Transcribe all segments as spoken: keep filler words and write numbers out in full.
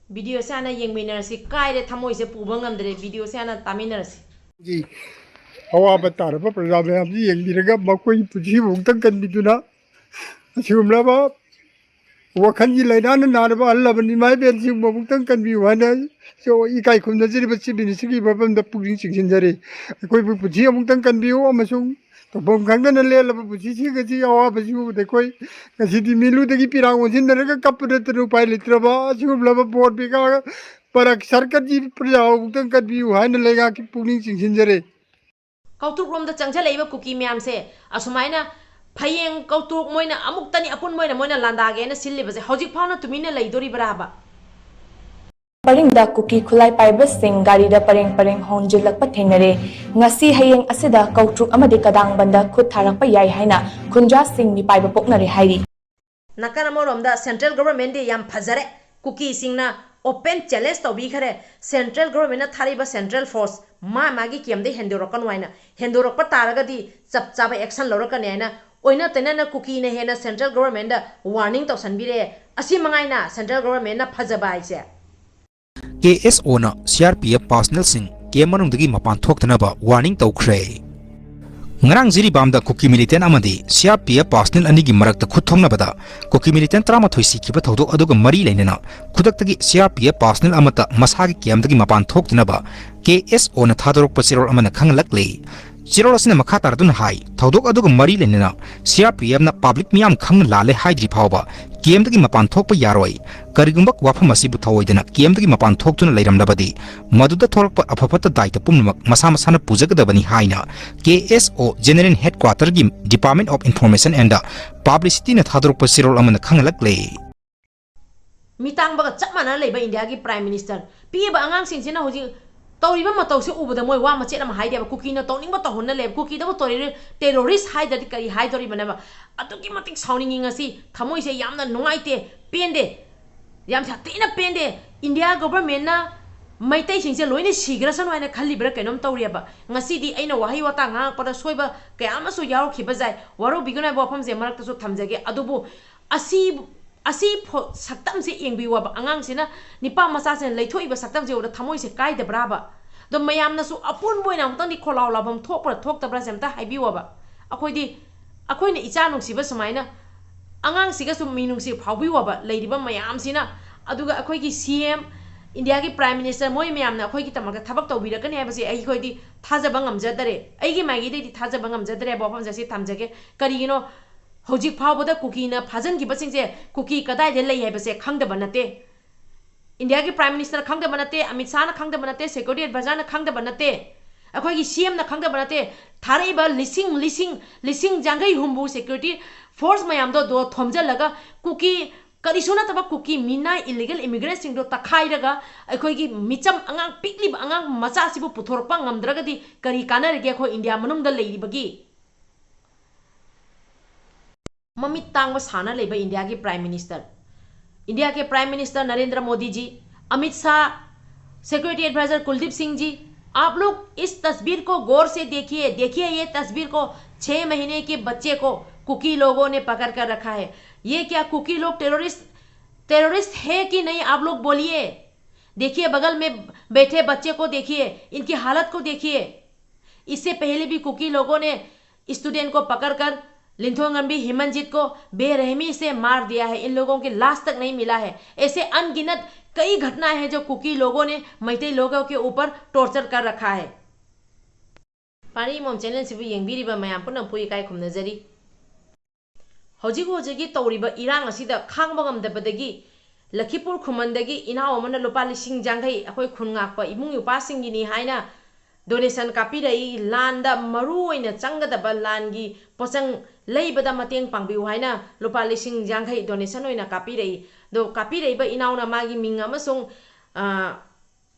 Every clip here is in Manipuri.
ꯚꯤꯗꯤꯑꯣꯁꯦ ꯍꯥꯟꯅ ꯌꯦꯡꯃꯤꯟꯅꯔꯁꯤ꯫ ꯀꯥꯏꯔꯦ, ꯊꯃꯣꯏꯁꯦ ꯄꯨꯕ ꯉꯝꯗ꯭ꯔꯦ꯫ ꯚꯤꯗꯤꯑꯣꯁꯦ ꯍꯥꯟꯅ ꯇꯥꯃꯤꯟꯅꯔꯁꯤ꯫ ꯑꯋꯥꯕ ꯇꯥꯔꯕ ꯄ꯭ꯔꯖꯥ ꯃꯌꯥꯝꯁꯤ ꯌꯦꯡꯕꯤꯔꯒ ꯃꯈꯣꯏꯒꯤ ꯄꯨꯟꯁꯤꯕꯨ ꯑꯃꯨꯛꯇꯪ ꯀꯟꯕꯤꯗꯨꯅ, ꯑꯁꯤꯒꯨꯝꯂꯕ ꯋꯥꯈꯜꯒꯤ ꯂꯥꯏꯅꯥꯅ ꯅꯥꯔꯕ ꯑꯍꯜ ꯂꯃꯟ ꯏꯃꯥ ꯏꯕꯦꯟꯁꯤꯡꯕꯨ ꯑꯃꯨꯛꯇꯪ ꯀꯟꯕꯤꯌꯨ ꯍꯥꯏꯅ ꯏꯀꯥꯏ ꯈꯨꯝꯅꯖꯔꯤꯕ ꯆꯤꯞ ꯃꯤꯅꯤꯁꯇꯔꯒꯤ ꯃꯐꯝꯗ ꯄꯨꯛꯅꯤꯡ ꯆꯤꯡꯁꯤꯟꯖꯔꯤ꯫ ꯑꯩꯈꯣꯏꯕꯨ ꯄꯨꯟꯁꯤ ꯑꯃꯨꯛꯇꯪ ꯀꯟꯕꯤꯌꯨ ꯑꯃꯁꯨꯡ ꯇꯧꯐꯝ ꯈꯪꯗꯅ ꯂꯦꯜꯂꯕ ꯄꯨꯟꯁꯤꯁꯤꯡ ꯑꯁꯤ ꯑꯋꯥꯕꯁꯤ ꯎꯕꯗ ꯑꯩꯈꯣꯏ ꯉꯁꯤꯗꯤ ꯃꯤꯠꯂꯨꯗꯒꯤ ꯄꯤꯔꯥꯡ ꯑꯣꯟꯁꯤꯟꯅꯔꯒ ꯀꯞꯄ ꯅꯠꯇꯅ ꯎꯄꯥꯏ ꯂꯩꯇ꯭ꯔꯕ ꯑꯁꯤꯒꯨꯝꯂꯕ ꯕꯣꯔ ꯕꯤꯀꯥ ꯄꯔꯛ ꯁꯔꯀꯠꯀꯤ ꯄ꯭ꯔꯖꯥ ꯑꯃꯨꯛꯇꯪ ꯀꯟꯕꯤꯌꯨ ꯍꯥꯏꯅ ꯂꯩꯉꯥꯛꯀꯤ ꯄꯨꯛꯅꯤꯡ ꯆꯤꯡꯁꯤꯟꯖꯔꯤ꯫ ꯀꯧꯇ꯭ꯔꯨꯛꯂꯣꯝꯗ ꯆꯪꯁꯤꯜꯂꯛꯏꯕ ꯀꯨꯀꯤ ꯃꯌꯥꯝꯁꯦ ꯑꯁꯨꯃꯥꯏꯅ ꯐꯌꯦꯡ ꯀꯧꯇ꯭ꯔꯨꯛ ꯃꯣꯏꯅ ꯑꯃꯨꯛꯇꯅꯤ ꯑꯄꯨꯟꯕ ꯑꯣꯏꯅ ꯃꯣꯏꯅ ꯂꯥꯟꯗꯥꯒꯦꯅ ꯁꯤꯜꯂꯤꯕꯁꯦ ꯍꯧꯖꯤꯛ ꯐꯥꯎꯅ ꯇꯨꯃꯤꯟꯅ ꯂꯩꯗꯣꯔꯤꯕ꯭ꯔꯥꯕ? ꯄꯔꯤꯡꯗ ꯀꯨꯀꯤ ꯈꯨꯠꯂꯥꯏ ꯄꯥꯏꯕꯁꯤꯡ ꯒꯥꯔꯤꯗ ꯄꯔꯦꯡ ꯄꯔꯦꯡ ꯍꯣꯟꯖꯤꯜꯂꯛꯄ ꯊꯦꯡꯅꯔꯦ꯫ ꯉꯁꯤ ꯍꯌꯦꯡ ꯑꯁꯤꯗ ꯀꯧꯇ꯭ꯔꯨꯛ ꯑꯃꯗꯤ ꯀꯗꯥꯡꯕꯟꯗ ꯈꯨꯠ ꯊꯥꯔꯛꯄ ꯌꯥꯏ ꯍꯥꯏꯅ ꯈꯨꯟꯖꯥꯁꯤꯡ ꯃꯤꯄꯥꯏꯕ ꯄꯣꯛꯅꯔꯦ ꯍꯥꯏꯔꯤ꯫ ꯅꯥꯀꯟ ꯑꯃꯔꯣꯝꯗ central governmentꯗꯤ ꯌꯥꯝ ꯐꯖꯔꯦ, ꯀꯨꯀꯤꯁꯤꯡꯅ open challenge ꯇꯧꯕꯤꯈꯔꯦ꯫ Central governmentꯅ ꯊꯥꯔꯛꯏꯕ central force ꯃꯥ ꯃꯥꯒꯤ campꯗꯩ ꯍꯦꯟꯗꯣꯔꯛꯀꯅꯨ ꯍꯥꯏꯅ, ꯍꯦꯟꯗꯣꯔꯛꯄ ꯇꯥꯔꯒꯗꯤ ꯆꯞ ꯆꯥꯕ action ꯂꯧꯔꯛꯀꯅꯤ ꯍꯥꯏꯅ ꯑꯣꯟꯅ ꯇꯩꯅꯅ ꯀꯨꯀꯤꯅ ꯍꯦꯟꯅ central governmentꯗ warning ꯇꯧꯁꯟꯕꯤꯔꯛꯑꯦ꯫ ꯑꯁꯤ ꯃꯉꯥꯏꯅ central governmentꯅ ꯐꯖꯕ ꯍꯥꯏꯁꯦ꯫ ꯀꯦ ꯑꯦꯁ ꯑꯣꯅ ꯁꯤ ꯑꯥꯔ ꯄꯤ ꯑꯦꯐ personnelꯁꯤꯡ camp ꯃꯅꯨꯡꯗꯒꯤ ꯃꯄꯥꯟ ꯊꯣꯛꯇꯅꯕ warning ꯇꯧꯈ꯭ꯔꯦ꯫ ꯉꯔꯥꯡ ꯖꯤꯔꯤꯕꯥꯝꯗ ꯀꯨꯀꯤ militant ꯑꯃꯗꯤ ꯁꯤ ꯑꯥꯔ ꯄꯤ ꯑꯦꯐ personnel ꯑꯅꯤꯒꯤ ꯃꯔꯛꯇ ꯈꯨꯠ ꯊꯣꯛꯅꯕꯗ ꯀꯨꯀꯤ militant ꯇꯔꯥꯃꯥꯊꯣꯏ ꯁꯤꯈꯤꯕ ꯊꯧꯗꯣꯛ ꯑꯗꯨꯒ ꯃꯔꯤ ꯂꯩꯅꯅ ꯈꯨꯗꯛꯇꯒꯤ ꯁꯤ ꯑꯥꯔ ꯄꯤ ꯑꯦꯐ personnel ꯑꯃꯠꯇ ꯃꯁꯥꯒꯤ campꯗꯒꯤ ꯃꯄꯥꯟ ꯊꯣꯛꯇꯅꯕ ꯀꯦ ꯑꯦꯁ ꯑꯣꯅ ꯊꯥꯗꯣꯔꯛꯄ ꯆꯦꯔꯣꯜ ꯑꯃꯅ ꯈꯪꯍꯜꯂꯛꯂꯤ꯫ ꯆꯦꯔꯣꯜ ꯑꯁꯤꯅ ꯃꯈꯥ ꯇꯥꯔꯗꯨꯅ ꯍꯥꯏ, ꯊꯧꯗꯣꯛ ꯑꯗꯨꯒ ꯃꯔꯤ ꯂꯩꯅꯅ ꯁꯤ ꯑꯥꯔ ꯄꯤ ꯑꯦꯐꯅ public ꯃꯤꯌꯥꯝ ꯈꯪꯅ ꯂꯥꯜꯂꯦ ꯍꯥꯏꯗ꯭ꯔꯤ ꯐꯥꯎꯕ campꯗꯒꯤ ꯃꯄꯥꯟ ꯊꯣꯛꯄ ꯌꯥꯔꯣꯏ꯫ ꯀꯔꯤꯒꯨꯝꯕ ꯋꯥꯐꯝ ꯑꯁꯤꯕꯨ ꯊꯧꯑꯣꯏꯗꯅ campꯗꯒꯤ ꯃꯄꯥꯟ ꯊꯣꯛꯇꯨꯅ ꯂꯩꯔꯝꯂꯕꯗꯤ ꯃꯗꯨꯗ ꯊꯣꯛꯂꯛꯄ ꯑꯐ ꯐꯠꯇ ꯗꯥꯏꯇ ꯄꯨꯝꯅꯃꯛ ꯃꯁꯥ ꯃꯁꯥꯅ ꯄꯨꯖꯒꯗꯕꯅꯤ ꯍꯥꯏꯅ ꯀꯦ ꯑꯦꯁ ꯑꯣ General Headquarterꯒꯤ Department of Information and Publicityꯅ ꯊꯥꯗꯣꯔꯛꯄ ꯆꯦꯔꯣꯜ ꯑꯃꯅ ꯈꯪꯍꯜꯂꯛꯂꯦ꯫ ꯃꯤꯇꯥꯡꯕꯒ ꯆꯞ ꯃꯥꯟꯅꯅ ꯂꯩꯕ ꯏꯟꯗꯤꯌꯥꯒꯤ prime minister꯫ ꯄꯤꯛꯏꯕ ꯑꯉꯥꯡꯁꯤꯡꯁꯤꯅ ꯍꯧꯖꯤꯛ ꯇꯧꯔꯤꯕ ꯃꯇꯧꯁꯦ ꯎꯕꯗ ꯃꯣꯏ ꯋꯥ ꯃꯆꯦꯠ ꯑꯃ ꯍꯥꯏꯗꯦꯕ꯫ ꯀꯨꯀꯤꯅ ꯇꯧꯅꯤꯡꯕ ꯇꯧꯍꯟꯅ ꯂꯩꯕ꯫ ꯀꯨꯀꯤꯗꯕꯨ ꯇꯧꯔꯤ terrorist ꯍꯥꯏꯗ꯭ꯔꯗꯤ ꯀꯔꯤ ꯍꯥꯏꯗꯣꯔꯤꯕꯅꯦꯕ? ꯑꯗꯨꯛꯀꯤ ꯃꯇꯤꯛ ꯁꯥꯎꯅꯤꯡꯉꯤ ꯉꯁꯤ꯫ ꯊꯃꯣꯏꯁꯦ ꯌꯥꯝꯅ ꯅꯨꯡꯉꯥꯏꯇꯦ, ꯄꯦꯟꯗꯦ, ꯌꯥꯝ ꯊꯤꯅ ꯄꯦꯟꯗꯦ꯫ ꯏꯟꯗꯤꯌꯥ governmentꯅ ꯃꯩꯇꯩꯁꯤꯡꯁꯦ ꯂꯣꯏꯅ ꯁꯤꯈ꯭ꯔꯁꯅꯨ ꯍꯥꯏꯅ ꯈꯜꯂꯤꯕ꯭ꯔꯥ ꯀꯩꯅꯣꯝ ꯇꯧꯔꯦꯕ꯫ ꯉꯁꯤꯗꯤ ꯑꯩꯅ ꯋꯥꯍꯩ ꯋꯥꯇꯥ ꯉꯥꯡꯉꯛꯄꯗ ꯁꯣꯏꯕ ꯀꯌꯥ ꯑꯃꯁꯨ ꯌꯥꯎꯔꯛꯈꯤꯕ ꯌꯥꯏ, ꯋꯥꯔꯧꯕꯤꯒꯅꯨ ꯍꯥꯏꯕ ꯋꯥꯐꯝꯁꯦ ꯃꯔꯛꯇꯁꯨ ꯊꯝꯖꯒꯦ꯫ ꯑꯗꯨꯕꯨ ꯑꯁꯤ ꯑꯁꯤ ꯐꯣ-, ꯁꯛꯇꯝꯁꯦ ꯌꯦꯡꯕꯤꯌꯣꯕ꯫ ꯑꯉꯥꯡꯁꯤꯅ, ꯅꯤꯄꯥ ꯃꯆꯥꯁꯤꯅ ꯂꯩꯊꯣꯛꯏꯕ ꯁꯛꯇꯝꯁꯦ ꯎꯕꯗ ꯊꯃꯣꯏꯁꯦ ꯀꯥꯏꯗꯕ꯭ꯔꯥꯕ? ꯑꯗꯣ ꯃꯌꯥꯝꯅꯁꯨ ꯑꯄꯨꯟꯕ ꯑꯣꯏꯅ ꯑꯃꯨꯛꯇꯪꯗꯤ ꯈꯣꯜꯂꯥꯎ ꯂꯥꯎꯐꯝ ꯊꯣꯛꯄ꯭ꯔꯥ ꯊꯣꯛꯇꯕ꯭ꯔꯥꯁꯦ ꯑꯝꯇ ꯍꯥꯏꯕꯤꯌꯣꯕ꯫ ꯑꯩꯈꯣꯏꯗꯤ, ꯑꯩꯈꯣꯏꯅ ꯏꯆꯥ ꯅꯨꯡꯁꯤꯕ ꯁꯨꯃꯥꯏꯅ ꯑꯉꯥꯡꯁꯤꯒꯁꯨ ꯃꯤꯅꯨꯡꯁꯤ ꯐꯥꯎꯕꯤꯌꯣꯕ ꯂꯩꯔꯤꯕ ꯃꯌꯥꯝꯁꯤꯅ꯫ ꯑꯗꯨꯒ ꯑꯩꯈꯣꯏꯒꯤ ꯁꯤ ꯑꯦꯝ, ꯏꯟꯗꯤꯌꯥꯒꯤ ꯄ꯭ꯔꯥꯏꯝ ꯃꯤꯅꯤꯁꯇꯔ, ꯃꯣꯏ ꯃꯌꯥꯝꯅ ꯑꯩꯈꯣꯏꯒꯤꯗꯃꯛꯇ ꯊꯕꯛ ꯇꯧꯕꯤꯔꯛꯀꯅꯤ ꯍꯥꯏꯕꯁꯦ ꯑꯩꯈꯣꯏꯗꯤ ꯊꯥꯖꯕ ꯉꯝꯖꯗꯔꯦ꯫ ꯑꯩꯒꯤ ꯃꯥꯏꯀꯩꯗꯒꯤꯗꯤ ꯊꯥꯖꯕ ꯉꯝꯖꯗ꯭ꯔꯦ ꯍꯥꯏꯕ ꯋꯥꯐꯝꯁꯦ ꯑꯁꯤ ꯊꯝꯖꯒꯦ꯫ ꯀꯔꯤꯒꯤꯅꯣ? ꯍꯧꯖꯤꯛ ꯐꯥꯎꯕꯗ ꯀꯨꯀꯤꯅ ꯐꯥꯖꯤꯟꯈꯤꯕꯁꯤꯡꯁꯦ ꯀꯨꯀꯤ ꯀꯗꯥꯏꯗ ꯂꯩ ꯍꯥꯏꯕꯁꯦ ꯈꯪꯗꯕ ꯅꯠꯇꯦ꯫ ꯏꯟꯗꯤꯌꯥꯒꯤ ꯄ꯭ꯔꯥꯏꯝ ꯃꯤꯅꯤꯁꯇꯔꯅ ꯈꯪꯗꯕ ꯅꯠꯇꯦ, ꯑꯃꯤꯠ ꯁꯥꯍꯅ ꯈꯪꯗꯕ ꯅꯠꯇꯦ, ꯁꯦꯀ꯭ꯌꯨꯔꯤꯇꯤ ꯑꯦꯗꯚꯥꯏꯖꯔꯅ ꯈꯪꯗꯕ ꯅꯠꯇꯦ, ꯑꯩꯈꯣꯏꯒꯤ ꯁꯤ ꯑꯦꯝꯅ ꯈꯪꯗꯕ ꯅꯠꯇꯦ꯫ ꯊꯥꯔꯛꯏꯕ ꯂꯤꯁꯤꯡ, ꯂꯤꯁꯤꯡ, ꯂꯤꯁꯤꯡ ꯌꯥꯡꯈꯩ ꯍꯨꯝꯐꯨ ꯁꯦꯀ꯭ꯌꯨꯔꯤꯇꯤ ꯐꯣꯔꯁ ꯃꯌꯥꯝꯗꯣ ꯗꯣ ꯊꯣꯝꯖꯤꯜꯂꯒ ꯀꯨꯀꯤ, ꯀꯔꯤꯁꯨ ꯅꯠꯇꯕ ꯀꯨꯀꯤ ꯃꯤꯅꯥꯏ ꯏꯂꯤꯒꯦꯜ ꯏꯃꯤꯒ꯭ꯔꯦꯟꯁꯤꯡꯗꯣ ꯇꯛꯈꯥꯏꯔꯒ ꯑꯩꯈꯣꯏꯒꯤ ꯃꯤꯆꯝ ꯑꯉꯥꯡ, ꯄꯤꯛꯂꯤꯕ ꯑꯉꯥꯡ ꯃꯆꯥꯁꯤꯕꯨ ꯄꯨꯊꯣꯔꯛꯄ ꯉꯝꯗ꯭ꯔꯒꯗꯤ ꯀꯔꯤ ꯀꯥꯟꯅꯔꯤꯒꯦ ꯑꯩꯈꯣꯏ ꯏꯟꯗꯤꯌꯥ ꯃꯅꯨꯡꯗ ꯂꯩꯔꯤꯕꯒꯤ? ꯃꯃꯤꯠ ꯇꯥꯡꯕ ꯁꯥꯅ ꯂꯩꯕ ꯏꯟꯗꯤꯌꯥꯒꯤ ꯄ꯭ꯔꯥꯏꯝ ꯃꯤꯅꯤꯁꯇꯔ, ꯏꯟꯗꯤꯌꯥꯒꯤ prime minister Narendra Modi ji, Amit Shah, security adviser Kuldeep Singh ji, आप लोग इस तस्वीर को गौर से देखिए, देखिए ये तस्वीर को, छह महीने के बच्चे को कुकी लोगों ने पकड़ कर रखा है। ये क्या कुकी लोग टेररिस्ट, टेररिस्ट है कि नहीं, आप लोग बोलिए। देखिए बगल में बैठे बच्चे को देखिए, इनकी हालत को देखिए। इससे पहले भी कुकी लोगों ने स्टूडेंट को पकड़कर लिंथोंगम्बी हिमनजीत को बेरहमी से मार दिया है। इन लोगों की लाश तक नहीं मिला है। ऐसे अनगिनत कई घटना है जो कुकी लोगों ने मैतेई लोगों के ऊपर टॉर्चर कर रखा है। ꯄꯥꯔꯤ ꯃꯣꯝ ꯆꯦꯅꯦꯜꯁꯤꯕꯨ ꯌꯦꯡꯕꯤꯔꯤꯕ ꯃꯌꯥꯝ ꯄꯨꯝꯅꯃꯛꯄꯨ ꯏꯀꯥꯏ ꯈꯨꯝꯅꯖꯔꯤ꯫ ꯍꯧꯖꯤꯛ ꯍꯧꯖꯤꯛꯀꯤ ꯇꯧꯔꯤꯕ ꯏꯔꯥꯡ ꯑꯁꯤꯗ ꯈꯥꯡꯕ ꯉꯝꯗꯕꯗꯒꯤ ꯂꯈꯤꯄꯨꯔ ꯈꯨꯃꯟꯗꯒꯤ ꯏꯅꯥꯎ ꯑꯃꯅ ꯂꯨꯄꯥ ꯂꯤꯁꯤꯡ ꯌꯥꯡꯈꯩ ꯑꯩꯈꯣꯏ ꯈꯨꯟ ꯉꯥꯛꯄ ꯏꯃꯨꯡ ꯅꯨꯄꯥꯁꯤꯡꯒꯤꯅꯤ ꯍꯥꯏꯅ ꯗꯣꯅꯦꯁꯟ ꯀꯥꯞꯄꯤꯔꯛꯏ꯫ ꯂꯥꯟꯗ ꯃꯔꯨ ꯑꯣꯏꯅ ꯆꯪꯒꯗꯕ ꯂꯥꯟꯒꯤ ꯄꯣꯠꯆꯪ ꯂꯩꯕꯗ ꯃꯇꯦꯡ ꯄꯥꯡꯕꯤꯌꯨ ꯍꯥꯏꯅ ꯂꯨꯄꯥ ꯂꯤꯁꯤꯡ ꯌꯥꯡꯈꯩ ꯗꯣꯅꯦꯁꯟ ꯑꯣꯏꯅ ꯀꯥꯞꯄꯤꯔꯛꯏ꯫ ꯑꯗꯣ ꯀꯥꯞꯄꯤꯔꯛꯏꯕ ꯏꯅꯥꯎꯅ ꯃꯥꯒꯤ ꯃꯤꯡ ꯑꯃꯁꯨꯡ, ꯑ,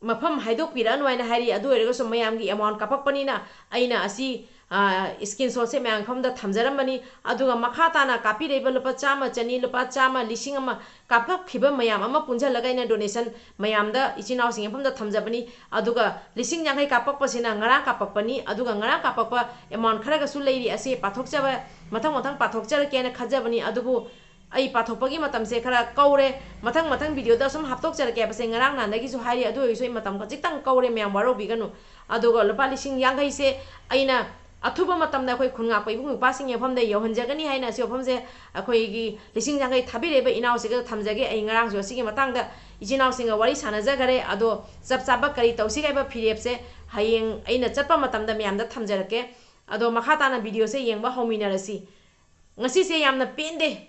ꯃꯐꯝ ꯍꯥꯏꯗꯣꯛꯄꯤꯔꯛꯑꯅꯨ ꯍꯥꯏꯅ ꯍꯥꯏꯔꯤ꯫ ꯑꯗꯨ ꯑꯣꯏꯔꯒꯁꯨ ꯃꯌꯥꯝꯒꯤ ꯑꯦꯃꯥꯎꯟ ꯀꯥꯞꯄꯛꯄꯅꯤꯅ ꯑꯩꯅ ꯑꯁꯤ, ꯑ, ꯏꯁꯀ꯭ꯔꯤꯟ ꯁꯣꯠꯁꯦ ꯃꯌꯥꯝ ꯃꯐꯝꯗ ꯊꯝꯖꯔꯝꯕꯅꯤ꯫ ꯑꯗꯨꯒ ꯃꯈꯥ ꯇꯥꯅ ꯀꯥꯞꯄꯤꯔꯛꯏꯕ ꯂꯨꯄꯥ ꯆꯥꯝꯃ, ꯆꯅꯤ, ꯂꯨꯄꯥ ꯆꯥꯝꯃ, ꯂꯤꯁꯤꯡ ꯑꯃ ꯀꯥꯞꯄꯛꯈꯤꯕ ꯃꯌꯥꯝ ꯑꯃ ꯄꯨꯟꯁꯤꯜꯂꯒ ꯑꯩꯅ ꯗꯣꯅꯦꯁꯟ ꯃꯌꯥꯝꯗ, ꯏꯆꯤꯟ ꯏꯅꯥꯎꯁꯤꯡ ꯃꯐꯝꯗ ꯊꯝꯖꯕꯅꯤ꯫ ꯑꯗꯨꯒ ꯂꯤꯁꯤꯡ ꯌꯥꯡꯈꯩ ꯀꯥꯞꯄꯛꯄꯁꯤꯅ ꯉꯔꯥꯡ ꯀꯥꯞꯄꯛꯄꯅꯤ꯫ ꯑꯗꯨꯒ ꯉꯔꯥꯡ ꯀꯥꯞꯄꯛꯄ ꯑꯦꯃꯥꯎꯟ ꯈꯔꯒꯁꯨ ꯂꯩꯔꯤ꯫ ꯑꯁꯤ ꯄꯥꯊꯣꯛꯆꯕ, ꯃꯊꯪ ꯃꯊꯪ ꯄꯥꯊꯣꯛꯆꯔꯛꯀꯦꯅ ꯈꯟꯖꯕꯅꯤ꯫ ꯑꯗꯨꯕꯨ ꯑꯩ ꯄꯥꯊꯣꯛꯄꯒꯤ ꯃꯇꯝꯁꯦ ꯈꯔ ꯀꯧꯔꯦ꯫ ꯃꯊꯪ ꯃꯊꯪ videoꯗ ꯁꯨꯝ ꯍꯥꯞꯇꯣꯛꯆꯔꯛꯀꯦ ꯍꯥꯏꯕꯁꯦ ꯉꯔꯥꯡ ꯅꯍꯥꯟꯗꯒꯤꯁꯨ ꯍꯥꯏꯔꯤ, ꯑꯗꯨ ꯑꯣꯏꯔꯁꯨ ꯑꯩ ꯃꯇꯝ ꯈꯖꯤꯛꯇꯪ ꯀꯧꯔꯦ, ꯃꯌꯥꯝ ꯋꯥꯔꯧꯕꯤꯒꯅꯨ꯫ ꯑꯗꯨꯒ ꯂꯨꯄꯥ ꯂꯤꯁꯤꯡ ꯌꯥꯡꯈꯩꯁꯦ ꯑꯩꯅ ꯑꯊꯨꯕ ꯃꯇꯝꯗ ꯑꯩꯈꯣꯏ ꯈꯨꯟ ꯉꯥꯛꯄ ꯏꯕꯨꯡ ꯏꯄ꯭ꯋꯥꯁꯤꯡꯒꯤ ꯃꯐꯝꯗ ꯌꯧꯍꯟꯖꯒꯅꯤ ꯍꯥꯏꯅ ꯑꯁꯤ ꯃꯐꯝꯁꯦ ꯑꯩꯈꯣꯏꯒꯤ ꯂꯤꯁꯤꯡ ꯌꯥꯡꯈꯩ ꯊꯥꯕꯤꯔꯛꯏꯕ ꯏꯅꯥꯎꯁꯤꯒ ꯊꯝꯖꯒꯦ꯫ ꯑꯩ ꯉꯔꯥꯡꯁꯨ ꯑꯁꯤꯒꯤ ꯃꯇꯥꯡꯗ ꯏꯆꯤꯟ ꯏꯅꯥꯎꯁꯤꯡꯒ ꯋꯥꯔꯤ ꯁꯥꯟꯅꯖꯈꯔꯦ꯫ ꯑꯗꯣ ꯆꯞ ꯆꯥꯕ ꯀꯔꯤ ꯇꯧꯁꯤꯒꯦ ꯍꯥꯏꯕ ꯐꯤꯔꯦꯞꯁꯦ ꯍꯌꯦꯡ ꯑꯩꯅ ꯆꯠꯄ ꯃꯇꯝꯗ ꯃꯌꯥꯝꯗ ꯊꯝꯖꯔꯛꯀꯦ꯫ ꯑꯗꯣ ꯃꯈꯥ ꯇꯥꯅ videoꯁꯦ ꯌꯦꯡꯕ ꯍꯧꯃꯤꯟꯅꯔꯁꯤ꯫ ꯉꯁꯤꯁꯦ ꯌꯥꯝꯅ ꯄꯦꯟꯗꯦ,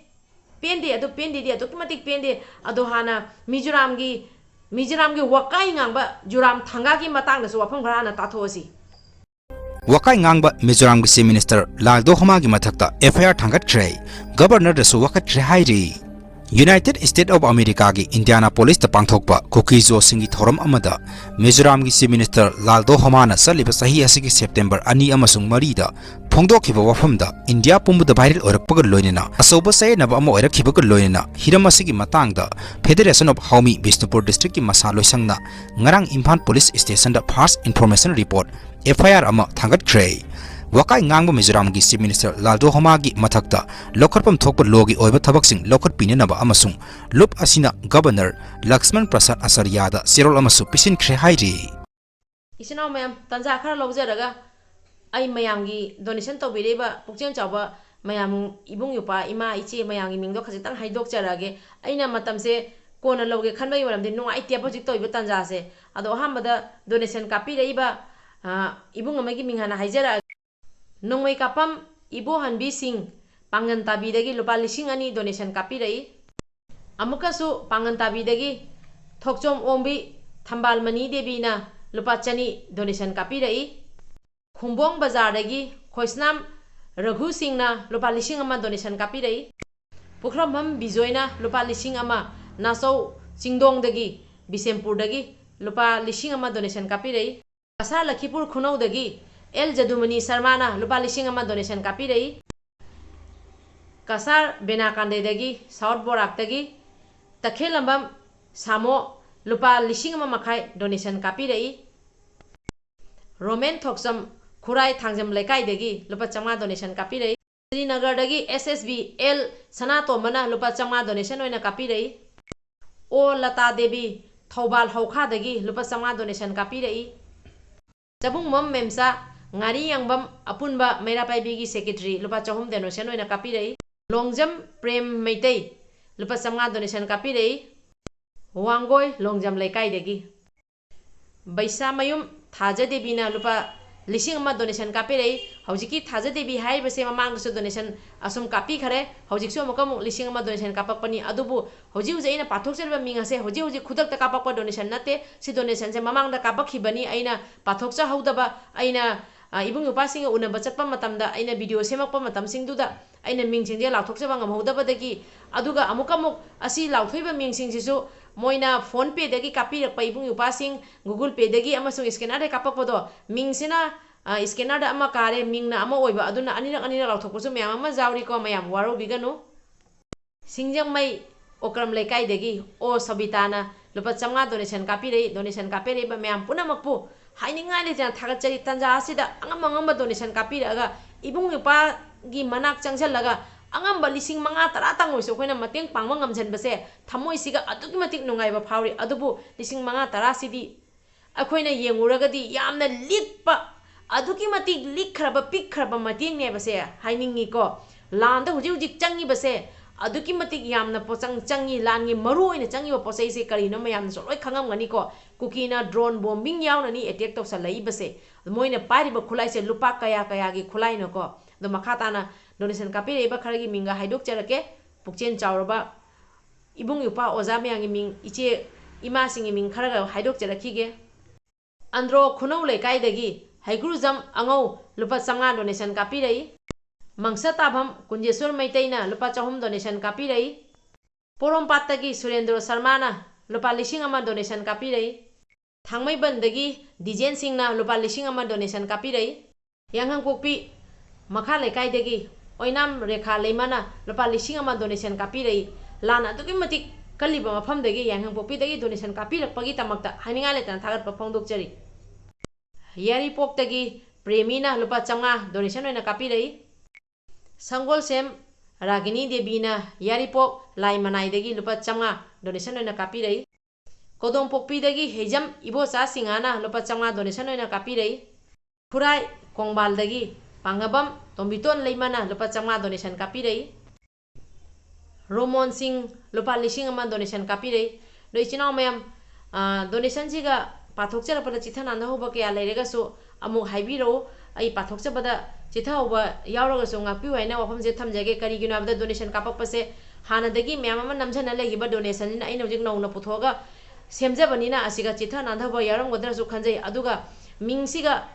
ꯄꯦꯟꯗꯦ, ꯑꯗꯨ ꯄꯦꯟꯗꯦꯗꯤ ꯑꯗꯨꯛꯀꯤ ꯃꯇꯤꯛ ꯄꯦꯟꯗꯦ꯫ ꯑꯗꯣ ꯍꯥꯟꯅ ꯃꯤꯖꯣꯔꯥꯝꯒꯤ, ꯃꯤꯖꯣꯔꯥꯝꯒꯤ ꯋꯥꯀꯥꯏ ꯉꯥꯡꯕ ꯖꯣꯔꯥꯝ ꯊꯪꯒꯥꯒꯤ ꯃꯇꯥꯡꯗꯁꯨ ꯋꯥꯐꯝ ꯈꯔ ꯍꯥꯟꯅ ꯇꯥꯊꯣꯛꯑꯁꯤ꯫ ꯋꯥꯀꯥꯏ ꯉꯥꯡꯕ ꯃꯤꯖꯣꯔꯥꯝꯒꯤ Chief Minister ꯂꯥꯜꯗꯣ ꯍꯣꯃꯥꯒꯤ ꯃꯊꯛꯇ FIR ꯊꯥꯡꯒꯠꯈ꯭ꯔꯦ꯫ Governorꯗꯁꯨ ꯋꯥꯀꯠꯈ꯭ꯔꯦ ꯍꯥꯏꯔꯤ꯫ United States of Americaꯒꯤ Indianapolisꯇ ꯄꯥꯡꯊꯣꯛꯄ ꯀꯨꯀꯤꯖꯣꯁꯤꯡꯒꯤ ꯊꯧꯔꯝ ꯑꯃꯗ ꯃꯤꯖꯣꯔꯥꯝꯒꯤ Chief Minister ꯂꯥꯜꯗꯣ ꯍꯣꯃꯥꯅ ꯆꯠꯂꯤꯕ ꯆꯍꯤ ꯑꯁꯤꯒꯤ September ꯑꯅꯤ ꯑꯃꯁꯨꯡ ꯃꯔꯤꯗ ꯐꯣꯡꯗꯣꯛꯈꯤꯕ ꯋꯥꯐꯝꯗ ꯏꯟꯗꯤꯌꯥ ꯄꯨꯝꯕꯗ viral ꯑꯣꯏꯔꯛꯄꯒ ꯂꯣꯏꯅꯅ ꯑꯆꯧꯕ ꯆꯌꯦꯠꯅꯕ ꯑꯃ ꯑꯣꯏꯔꯛꯈꯤꯕꯒ ꯂꯣꯏꯅꯅ ꯍꯤꯔꯝ ꯑꯁꯤꯒꯤ ꯃꯇꯥꯡꯗ Federation of Hawmi Bishnupur Districtꯀꯤ ꯃꯁꯥ ꯂꯣꯏꯁꯪꯅ ꯉꯔꯥꯡ Imphal Police Stationꯗ First Information Report, FIR ꯑꯃ ꯊꯥꯡꯒꯠꯈ꯭ꯔꯦ꯫ ꯋꯥꯀꯥꯏ ꯉꯥꯡꯕ ꯃꯤꯖꯣꯔꯥꯝꯒꯤ Chief Minister ꯂꯥꯜꯗꯣ ꯍꯣꯃꯥꯒꯤ ꯃꯊꯛꯇ ꯂꯧꯈꯠꯐꯝ ꯊꯣꯛꯄ lawꯒꯤ ꯑꯣꯏꯕ ꯊꯕꯛꯁꯤꯡ ꯂꯧꯈꯠꯄꯤꯅꯅꯕ ꯑꯃꯁꯨꯡ ꯂꯨꯞ ꯑꯁꯤꯅ Governor ꯂꯛꯁꯃꯟ ꯄ꯭ꯔꯁꯥꯗ ꯑꯆꯥꯔꯌꯥꯗ ꯆꯦꯔꯣꯜ ꯑꯃꯁꯨ ꯄꯤꯁꯤꯟꯈ꯭ꯔꯦ ꯍꯥꯏꯔꯤ꯫ ꯏꯆꯤꯟ ꯏꯅꯥꯎ ꯃꯌꯥꯝ, ꯇꯟꯖꯥ ꯈꯔ ꯂꯧꯖꯔꯒ ꯑꯩ ꯃꯌꯥꯝꯒꯤ donation ꯇꯧꯕꯤꯔꯛꯏꯕ ꯄꯨꯛꯆꯦꯜ ꯆꯥꯎꯕ ꯃꯌꯥꯝ, ꯏꯕꯨꯡ ꯏꯄ꯭ꯋꯥ, ꯏꯃꯥ ꯏꯆꯦ ꯃꯌꯥꯝꯒꯤ ꯃꯤꯡꯗꯣ ꯈꯖꯤꯛꯇꯪ ꯍꯥꯏꯗꯣꯛꯆꯔꯛꯑꯒꯦ꯫ ꯑꯩꯅ ꯃꯇꯝꯁꯦ ꯀꯣꯟꯅ ꯂꯧꯒꯦ ꯈꯟꯕꯒꯤ ꯃꯔꯝꯗꯤ ꯅꯨꯡꯉꯥꯏꯇꯦꯕ ꯍꯧꯖꯤꯛ ꯇꯧꯔꯤꯕ ꯇꯟꯖꯥꯁꯦ꯫ ꯑꯗꯣ ꯑꯍꯥꯟꯕꯗ donation ꯀꯥꯞꯄꯤꯔꯛꯏꯕ, ꯑ, ꯏꯕꯨꯡ ꯑꯃꯒꯤ ꯃꯤꯡ ꯍꯥꯟꯅ ꯍꯥꯏꯖꯔꯛꯑꯒꯦ꯫ ꯅꯣꯡꯃꯩ ꯀꯥꯞꯐꯝ ꯏꯕꯣꯍꯟꯕꯤ ꯁꯤꯡ, ꯄꯥꯡꯒꯟ ꯇꯥꯕꯤꯗꯒꯤ ꯂꯨꯄꯥ ꯂꯤꯁꯤꯡ ꯑꯅꯤ donation ꯀꯥꯞꯄꯤꯔꯛꯏ꯫ ꯑꯃꯨꯛꯀꯁꯨ ꯄꯥꯡꯒꯟ ꯇꯥꯕꯤꯗꯒꯤ ꯊꯣꯛꯆꯣꯝ ꯑꯣꯡꯕꯤ, ꯊꯝꯕꯥꯜ ꯃꯅꯤ ꯗꯦꯕꯤꯅ ꯂꯨꯄꯥ ꯆꯅꯤ donation ꯀꯥꯞꯄꯤꯔꯛꯏ꯫ ꯈꯨꯝꯕꯣꯡ ꯕꯖꯥꯔꯗꯒꯤ ꯈꯣꯏꯁꯅꯥꯝ ꯔꯘꯨ ꯁꯤꯡꯅ ꯂꯨꯄꯥ ꯂꯤꯁꯤꯡ ꯑꯃ donation ꯀꯥꯞꯄꯤꯔꯛꯏ꯫ ꯄꯨꯈ꯭ꯔꯝꯕꯝ ꯕꯤꯖꯣꯏꯅ ꯂꯨꯄꯥ ꯂꯤꯁꯤꯡ ꯑꯃ, ꯅꯥꯆꯧ ꯆꯤꯡꯗꯣꯡꯗꯒꯤ, ꯕꯤꯁꯦꯝꯄꯨꯔꯗꯒꯤ ꯂꯨꯄꯥ ꯂꯤꯁꯤꯡ ꯑꯃ donation ꯀꯥꯞꯄꯤꯔꯛꯏ꯫ ꯀꯁꯥꯔ ꯂꯈꯤꯄꯨꯔ ꯈꯨꯅꯧꯗꯒꯤ ꯑꯦꯜ ꯖꯗꯨꯃꯅꯤ ꯁꯔꯃꯥꯅ ꯂꯨꯄꯥ ꯂꯤꯁꯤꯡ ꯑꯃ donation ꯀꯥꯞꯄꯤꯔꯛꯏ꯫ ꯀꯁꯥꯔ ꯕꯦꯅꯥꯀꯥꯟꯗꯦꯗꯒꯤ, ꯁꯥꯎꯠ ꯕꯣꯔꯥꯛꯇꯒꯤ ꯇꯈꯦꯜꯂꯝꯕꯝ ꯁꯥꯃꯣ ꯂꯨꯄꯥ ꯂꯤꯁꯤꯡ ꯑꯃ ꯃꯈꯥꯏ donation ꯀꯥꯞꯄꯤꯔꯛꯏ꯫ ꯔꯣꯃꯦꯟ ꯊꯣꯛꯆꯝ ꯈꯨꯔꯥꯏ ꯊꯥꯡꯖꯝ ꯂꯩꯀꯥꯏꯗꯒꯤ ꯂꯨꯄꯥ ꯆꯥꯝꯃꯉꯥ donation ꯀꯥꯞꯄꯤꯔꯛꯏ꯫ ꯁ꯭ꯔꯤꯅꯒꯔꯗꯒꯤ ꯑꯦꯁ ꯑꯦꯁ ꯕꯤ ꯑꯦꯜ ꯁꯅꯥꯇꯣꯝꯕꯅ ꯂꯨꯄꯥ ꯆꯥꯝꯃꯉꯥ donation ꯑꯣꯏꯅ ꯀꯥꯞꯄꯤꯔꯛꯏ꯫ ꯑꯣ ꯂꯇꯥ ꯗꯦꯕꯤ, ꯊꯧꯕꯥꯜ ꯍꯧꯈꯥꯗꯒꯤ ꯂꯨꯄꯥ ꯆꯥꯝꯃꯉꯥ donation ꯀꯥꯞꯄꯤꯔꯛꯏ꯫ ꯆꯕꯨꯡꯕꯝ ꯃꯦꯝꯆꯥ, ꯉꯥꯔꯤ ꯌꯥꯡꯕꯝ ꯑꯄꯨꯟꯕ ꯃꯩꯔꯥ ꯄꯥꯏꯕꯤꯒꯤ secretary, ꯂꯨꯄꯥ ꯆꯍꯨꯝ donation ꯑꯣꯏꯅ ꯀꯥꯞꯄꯤꯔꯛꯏ꯫ ꯂꯣꯡꯖꯝ ꯄ꯭ꯔꯦꯝ ꯃꯩꯇꯩ, ꯂꯨꯄꯥ ꯆꯥꯝꯃꯉꯥ donation ꯀꯥꯞꯄꯤꯔꯛꯏ꯫ ꯋꯥꯡꯒꯣꯏ ꯂꯣꯡꯖꯝ ꯂꯩꯀꯥꯏꯗꯒꯤ ꯕꯩꯁꯥꯃꯌꯨꯝ ꯊꯥꯖ ꯗꯦꯕꯤꯅ ꯂꯨꯄꯥ ꯂꯤꯁꯤꯡ ꯑꯃ donation ꯀꯥꯞꯄꯤꯔꯛꯏ꯫ ꯍꯧꯖꯤꯛꯀꯤ ꯊꯥꯖ ꯗꯦꯕꯤ ꯍꯥꯏꯔꯤꯕꯁꯦ ꯃꯃꯥꯡꯗꯁꯨ donation ꯑꯁꯨꯝ ꯀꯥꯞꯄꯤꯈꯔꯦ꯫ ꯍꯧꯖꯤꯛꯁꯨ ꯑꯃꯨꯛꯀ ꯑꯃꯨꯛ ꯂꯤꯁꯤꯡ ꯑꯃ donation ꯀꯥꯞꯄꯛꯄꯅꯤ꯫ ꯑꯗꯨꯕꯨ ꯍꯧꯖꯤꯛ ꯍꯧꯖꯤꯛ ꯑꯩꯅ ꯄꯥꯊꯣꯛꯆꯔꯤꯕ ꯃꯤꯡ ꯑꯁꯦ ꯍꯧꯖꯤꯛ ꯍꯧꯖꯤꯛ ꯈꯨꯗꯛꯇ ꯀꯥꯞꯄꯛꯄ donation ꯅꯠꯇꯦ꯫ ꯁꯤ donationꯁꯦ ꯃꯃꯥꯡꯗ ꯀꯥꯞꯄꯛꯈꯤꯕꯅꯤ꯫ ꯑꯩꯅ ꯄꯥꯊꯣꯛꯆꯍꯧꯗꯕ, ꯑꯩꯅ, ꯑ, ꯏꯕꯨꯡ ꯏꯄ꯭ꯋꯥꯁꯤꯡꯒ ꯎꯅꯕ ꯆꯠꯄ ꯃꯇꯝꯗ, ꯑꯩꯅ video ꯁꯦꯝꯃꯛꯄ ꯃꯇꯝꯁꯤꯡꯗꯨꯗ ꯑꯩꯅ ꯃꯤꯡꯁꯤꯡꯁꯦ ꯂꯥꯎꯊꯣꯛꯆꯕ ꯉꯝꯍꯧꯗꯕꯗꯒꯤ, ꯑꯗꯨꯒ ꯑꯃꯨꯛꯀ ꯑꯃꯨꯛ ꯑꯁꯤ ꯂꯥꯎꯊꯣꯛꯏꯕ ꯃꯤꯡꯁꯤꯡꯁꯤꯁꯨ ꯃꯣꯏꯅ PhonePeꯗꯒꯤ ꯀꯥꯞꯄꯤꯔꯛꯄ ꯏꯕꯨꯡ ꯏꯄ꯭ꯋꯥꯁꯤꯡ, Google Payꯗꯒꯤ ꯑꯃꯁꯨꯡ scannerꯗ ꯀꯥꯞꯄꯛꯄꯗꯣ, ꯃꯤꯡꯁꯤꯅ, ꯑ, scannerꯗ ꯑꯃ ꯀꯥꯔꯦ, ꯃꯤꯡꯅ ꯑꯃ ꯑꯣꯏꯕ, ꯑꯗꯨꯅ ꯑꯅꯤꯔꯛ ꯑꯅꯤꯔꯛ ꯂꯥꯎꯊꯣꯛꯄꯁꯨ ꯃꯌꯥꯝ ꯑꯃ ꯌꯥꯎꯔꯤꯀꯣ꯫ ꯃꯌꯥꯝ ꯋꯥꯔꯧꯕꯤꯒꯅꯨ꯫ ꯁꯤꯡꯖꯃꯩ ꯑꯣꯀ꯭ꯔꯝ ꯂꯩꯀꯥꯏꯗꯒꯤ ꯑꯣ ꯁꯕꯤꯇꯥꯅ ꯂꯨꯄꯥ ꯆꯥꯝꯃꯉꯥ donation ꯀꯥꯞꯄꯤꯔꯛꯏ꯫ Donation ꯀꯥꯞꯄꯤꯔꯛꯏꯕ ꯃꯌꯥꯝ ꯄꯨꯝꯅꯃꯛꯄꯨ ꯍꯥꯏꯅꯤꯡꯉꯥꯏ ꯂꯩꯇꯅ ꯊꯥꯒꯠꯆꯔꯤ꯫ ꯇꯟꯖꯥ ꯑꯁꯤꯗ ꯑꯉꯝ ꯑꯉꯝꯕ donation ꯀꯥꯞꯄꯤꯔꯛꯑꯒ ꯏꯕꯨꯡ ꯏꯄ꯭ꯋꯥꯒꯤ ꯃꯅꯥꯛ ꯆꯪꯁꯤꯜꯂꯒ ꯑꯉꯝꯕ ꯂꯤꯁꯤꯡ ꯃꯉꯥ ꯇꯔꯥꯇꯪ ꯑꯣꯏꯁꯨ ꯑꯩꯈꯣꯏꯅ ꯃꯇꯦꯡ ꯄꯥꯡꯕ ꯉꯝꯁꯤꯟꯕꯁꯦ ꯊꯃꯣꯏꯁꯤꯒ ꯑꯗꯨꯛꯀꯤ ꯃꯇꯤꯛ ꯅꯨꯡꯉꯥꯏꯕ ꯐꯥꯎꯔꯤ꯫ ꯑꯗꯨꯕꯨ ꯂꯤꯁꯤꯡ ꯃꯉꯥ ꯇꯔꯥꯁꯤꯗꯤ ꯑꯩꯈꯣꯏꯅ ꯌꯦꯡꯉꯨꯔꯒꯗꯤ ꯌꯥꯝꯅ ꯂꯤꯛꯄ, ꯑꯗꯨꯛꯀꯤ ꯃꯇꯤꯛ ꯂꯤꯛꯈ꯭ꯔꯕ, ꯄꯤꯛꯈ꯭ꯔꯕ ꯃꯇꯦꯡꯅꯦꯕꯁꯦ ꯍꯥꯏꯅꯤꯡꯉꯤꯀꯣ꯫ ꯂꯥꯟꯗ ꯍꯧꯖꯤꯛ ꯍꯧꯖꯤꯛ ꯆꯪꯉꯤꯕꯁꯦ ꯑꯗꯨꯛꯀꯤ ꯃꯇꯤꯛ ꯌꯥꯝꯅ ꯄꯣꯠꯆꯪ ꯆꯪꯉꯤ꯫ ꯂꯥꯟꯒꯤ ꯃꯔꯨ ꯑꯣꯏꯅ ꯆꯪꯉꯤꯕ ꯄꯣꯠ ꯆꯩꯁꯦ ꯀꯔꯤꯅꯣ ꯃꯌꯥꯝꯅꯁꯨ ꯂꯣꯏ ꯈꯪꯉꯝꯒꯅꯤꯀꯣ꯫ ꯀꯨꯀꯤꯅ drone bombing ꯌꯥꯎꯅꯅꯤ attack ꯇꯧꯁꯜꯂꯛꯏꯕꯁꯦ꯫ ꯃꯣꯏꯅ ꯄꯥꯏꯔꯤꯕ ꯈꯨꯠꯂꯥꯏꯁꯦ ꯂꯨꯄꯥ ꯀꯌꯥ ꯀꯌꯥꯒꯤ ꯈꯨꯠꯂꯥꯏꯅꯣꯀꯣ꯫ ꯑꯗꯣ ꯃꯈꯥ ꯇꯥꯅ donation ꯀꯥꯞꯄꯤꯔꯛꯏꯕ ꯈꯔꯒꯤ ꯃꯤꯡꯒ ꯍꯥꯏꯗꯣꯛꯆꯔꯛꯀꯦ꯫ ꯄꯨꯛꯆꯦꯜ ꯆꯥꯎꯔꯕ ꯏꯕꯨꯡ ꯏꯄ꯭ꯋꯥ ꯑꯣꯖꯥ ꯃꯌꯥꯝꯒꯤ ꯃꯤꯡ, ꯏꯆꯦ ꯏꯃꯥꯁꯤꯡꯒꯤ ꯃꯤꯡ ꯈꯔꯒ ꯍꯥꯏꯗꯣꯛꯆꯔꯛꯈꯤꯒꯦ꯫ ꯑꯟꯗ꯭ꯔꯣ ꯈꯨꯅꯧ ꯂꯩꯀꯥꯏꯗꯒꯤ ꯍꯩꯒ꯭ꯔꯨꯖꯝ ꯑꯉꯧ ꯂꯨꯄꯥ ꯆꯥꯝꯃꯉꯥ donation ꯀꯥꯞꯄꯤꯔꯛꯏ꯫ ꯃꯪꯁ ꯇꯥꯐꯝ ꯀꯨꯟꯖꯦꯁꯣꯔ ꯃꯩꯇꯩꯅ ꯂꯨꯄꯥ ꯆꯍꯨꯝ donation ꯀꯥꯞꯄꯤꯔꯛꯏ꯫ ꯄꯣꯔꯣꯝꯄꯥꯠꯇꯒꯤ ꯁꯨꯔꯦꯟꯗ꯭ꯔꯣ ꯁꯔꯃꯥꯅ ꯂꯨꯄꯥ ꯂꯤꯁꯤꯡ ꯑꯃ donation ꯀꯥꯞꯄꯤꯔꯛꯏ꯫ ꯊꯥꯡꯃꯩꯕꯟꯗꯒꯤ ꯗꯤꯖꯦꯟ ꯁꯤꯡꯅ ꯂꯨꯄꯥ ꯂꯤꯁꯤꯡ ꯑꯃ donation ꯀꯥꯞꯄꯤꯔꯛꯏ꯫ ꯌꯥꯡꯈꯪꯄꯣꯛꯄꯤ ꯃꯈꯥ ꯂꯩꯀꯥꯏꯗꯒꯤ ꯑꯣꯏꯅꯥꯝ ꯔꯦꯈꯥ ꯂꯩꯃꯅ ꯂꯨꯄꯥ ꯂꯤꯁꯤꯡ ꯑꯃ donation ꯀꯥꯞꯄꯤꯔꯛꯏ꯫ ꯂꯥꯟ ꯑꯗꯨꯛꯀꯤ ꯃꯇꯤꯛ ꯀꯜꯂꯤꯕ ꯃꯐꯝꯗꯒꯤ ꯌꯥꯡꯈꯪꯄꯣꯛꯄꯤꯗꯒꯤ donation ꯀꯥꯞꯄꯤꯔꯛꯄꯒꯤꯗꯃꯛꯇ ꯍꯥꯏꯅꯤꯡꯉꯥꯏ ꯂꯩꯇꯅ ꯊꯥꯒꯠꯄ ꯐꯣꯡꯗꯣꯛꯆꯔꯤ꯫ ꯌꯥꯏꯔꯤꯄꯣꯛꯇꯒꯤ ꯄ꯭ꯔꯦꯃꯤꯅ ꯂꯨꯄꯥ ꯆꯥꯝꯃꯉꯥ donation ꯑꯣꯏꯅ ꯀꯥꯞꯄꯤꯔꯛꯏ꯫ ꯁꯪꯒꯣꯜꯁꯦꯝ ꯔꯥꯒꯤꯅꯤ ꯗꯦꯕꯤꯅ ꯌꯥꯏꯔꯤꯄꯣꯛ ꯂꯥꯏ ꯃꯅꯥꯏꯗꯒꯤ ꯂꯨꯄꯥ ꯆꯥꯝꯃꯉꯥ donation ꯑꯣꯏꯅ ꯀꯥꯞꯄꯤꯔꯛꯏ꯫ ꯀꯣꯗꯣꯝꯄꯣꯛꯄꯤꯗꯒꯤ ꯍꯩꯖꯝ ꯏꯕꯣꯆꯥ ꯁꯤꯡꯍꯥꯅ ꯂꯨꯄꯥ ꯆꯥꯝꯃꯉꯥ donation ꯑꯣꯏꯅ ꯀꯥꯞꯄꯤꯔꯛꯏ꯫ ꯈꯨꯔꯥꯏ ꯀꯣꯡꯕꯥꯜꯗꯒꯤ ꯄꯥꯡꯉꯕꯝ ꯇꯣꯝꯕꯤꯇꯣꯟ ꯂꯩꯃꯅ ꯂꯨꯄꯥ ꯆꯥꯝꯃꯉꯥ donation ꯀꯥꯞꯄꯤꯔꯛꯏ꯫ ꯔꯣꯃꯣꯟ ꯁꯤꯡ ꯂꯨꯄꯥ ꯂꯤꯁꯤꯡ ꯑꯃ donation ꯀꯥꯞꯄꯤꯔꯛꯏ꯫ ꯑꯗꯣ ꯏꯆꯤꯟ ꯏꯅꯥꯎ ꯃꯌꯥꯝ, ꯑ, donationꯁꯤꯒ ꯄꯥꯊꯣꯛꯆꯔꯛꯄꯗ ꯆꯤꯊ ꯅꯥꯟꯊꯍꯧꯕ ꯀꯌꯥ ꯂꯩꯔꯒꯁꯨ ꯑꯃꯨꯛ ꯍꯥꯏꯕꯤꯔꯛꯎ꯫ ꯑꯩ ꯄꯥꯊꯣꯛꯆꯕꯗ ꯆꯤꯊꯍꯧꯕ ꯌꯥꯎꯔꯒꯁꯨ ꯉꯥꯛꯄꯤꯌꯨ ꯍꯥꯏꯅ ꯋꯥꯐꯝꯁꯦ ꯊꯝꯖꯒꯦ꯫ ꯀꯔꯤꯒꯤꯅꯣ ꯍꯥꯏꯕꯗ donation ꯀꯥꯞꯄꯛꯄꯁꯦ ꯍꯥꯟꯅꯗꯒꯤ ꯃꯌꯥꯝ ꯑꯃ ꯅꯝꯖꯅ ꯂꯩꯈꯤꯕ donationꯅꯤꯅ ꯑꯩꯅ ꯍꯧꯖꯤꯛ ꯅꯧꯅ ꯄꯨꯊꯣꯛꯑꯒ ꯁꯦꯝꯖꯕꯅꯤꯅ ꯑꯁꯤꯒ ꯆꯤꯊ ꯅꯥꯟꯊꯕ ꯌꯥꯎꯔꯝꯒꯗ꯭ꯔꯁꯨ ꯈꯟꯖꯩ꯫ ꯑꯗꯨꯒ ꯃꯤꯡꯁꯤꯒ,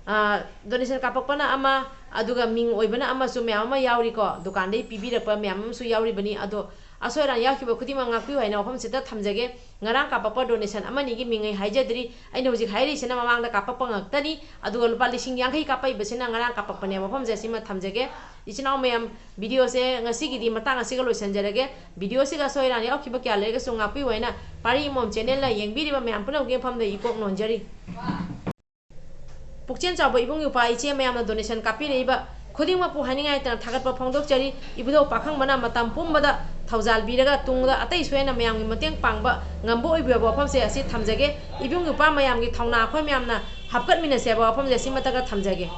ꯑ, donation ꯀꯥꯞꯄꯛꯄꯅ ꯑꯃ, ꯑꯗꯨꯒ ꯃꯤꯡ ꯑꯣꯏꯕꯅ ꯑꯃꯁꯨ ꯃꯌꯥꯝ ꯑꯃ ꯌꯥꯎꯔꯤꯀꯣ꯫ ꯗꯨꯀꯥꯟꯗꯒꯤ ꯄꯤꯕꯤꯔꯛꯄ ꯃꯌꯥꯝ ꯑꯃꯁꯨ ꯌꯥꯎꯔꯤꯕꯅꯤ꯫ ꯑꯗꯣ ꯑꯁꯣꯏ ꯑꯔꯥꯟ ꯌꯥꯎꯈꯤꯕ ꯈꯨꯗꯤꯡꯃꯛ ꯉꯥꯛꯄꯤꯌꯨ ꯍꯥꯏꯅ ꯋꯥꯐꯝꯁꯤꯗ ꯊꯝꯖꯒꯦ꯫ ꯉꯔꯥꯡ ꯀꯥꯞꯄꯛꯄ donation ꯑꯃꯅꯤꯒꯤ ꯃꯤꯡ ꯑꯩ ꯍꯥꯏꯖꯗ꯭ꯔꯤ꯫ ꯑꯩꯅ ꯍꯧꯖꯤꯛ ꯍꯥꯏꯔꯤꯁꯤꯅ ꯃꯃꯥꯡꯗ ꯀꯥꯞꯄꯛꯄ ꯉꯥꯛꯇꯅꯤ꯫ ꯑꯗꯨꯒ ꯂꯨꯄꯥ ꯂꯤꯁꯤꯡ ꯌꯥꯡꯈꯩ ꯀꯥꯞꯄꯛꯏꯕꯁꯤꯅ ꯉꯔꯥꯡ ꯀꯥꯞꯄꯛꯄꯅꯦ꯫ ꯋꯥꯐꯝꯁꯦ ꯑꯁꯤꯃ ꯊꯝꯖꯒꯦ꯫ ꯏꯆꯤꯟ ꯏꯅꯥꯎ ꯃꯌꯥꯝ, videoꯁꯦ ꯉꯁꯤꯒꯤꯗꯤ ꯃꯇꯥꯡ ꯑꯁꯤꯒ ꯂꯣꯏꯁꯤꯟꯖꯔꯒꯦ꯫ Videoꯁꯤꯒ ꯑꯁꯣꯏ ꯑꯔꯥꯟ ꯌꯥꯎꯈꯤꯕ ꯀꯌꯥ ꯂꯩꯔꯒꯁꯨ ꯉꯥꯛꯄꯤꯌꯨ ꯍꯥꯏꯅ ꯄꯥꯔꯤ ꯏꯃꯣꯝ channelꯅ ꯌꯦꯡꯕꯤꯔꯤꯕ ꯃꯌꯥꯝ ꯄꯨꯝꯅꯃꯛꯀꯤ ꯃꯐꯝꯗ ꯏꯀꯣꯛ ꯅꯣꯟꯖꯔꯤ꯫ ꯄꯨꯛꯆꯦꯜ ꯆꯥꯎꯕ ꯏꯕꯨꯡ ꯏꯄ꯭ꯋꯥ ꯏꯆꯦ ꯃꯌꯥꯝꯅ donation ꯀꯥꯞꯄꯤꯔꯛꯏꯕ ꯈꯨꯗꯤꯡꯃꯛꯄꯨ ꯍꯥꯏꯅꯤꯡꯉꯥꯏ ꯂꯩꯇꯅ ꯊꯥꯒꯠꯄ ꯐꯣꯡꯗꯣꯛꯆꯔꯤ꯫ ꯏꯕꯨꯙꯧ ꯄꯥꯈꯪꯕꯅ ꯃꯇꯝ ꯄꯨꯝꯕꯗ ꯊꯧꯖꯥꯜ ꯄꯤꯔꯒ ꯇꯨꯡꯗ ꯑꯇꯩ ꯁꯣꯏꯅ ꯃꯌꯥꯝꯒꯤ ꯃꯇꯦꯡ ꯄꯥꯡꯕ ꯉꯝꯕ ꯑꯣꯏꯕꯤꯔꯕ ꯋꯥꯐꯝꯁꯦ ꯑꯁꯤ ꯊꯝꯖꯒꯦ꯫ ꯏꯕꯨꯡ ꯏꯄ꯭ꯋꯥ ꯃꯌꯥꯝꯒꯤ ꯊꯧꯅꯥ ꯑꯩꯈꯣꯏ ꯃꯌꯥꯝꯅ ꯍꯥꯞꯀꯠꯃꯤꯟꯅꯁꯦ ꯍꯥꯏꯕ ꯋꯥꯐꯝꯁꯦ ꯑꯁꯤꯃꯇꯒ ꯊꯝꯖꯒꯦ꯫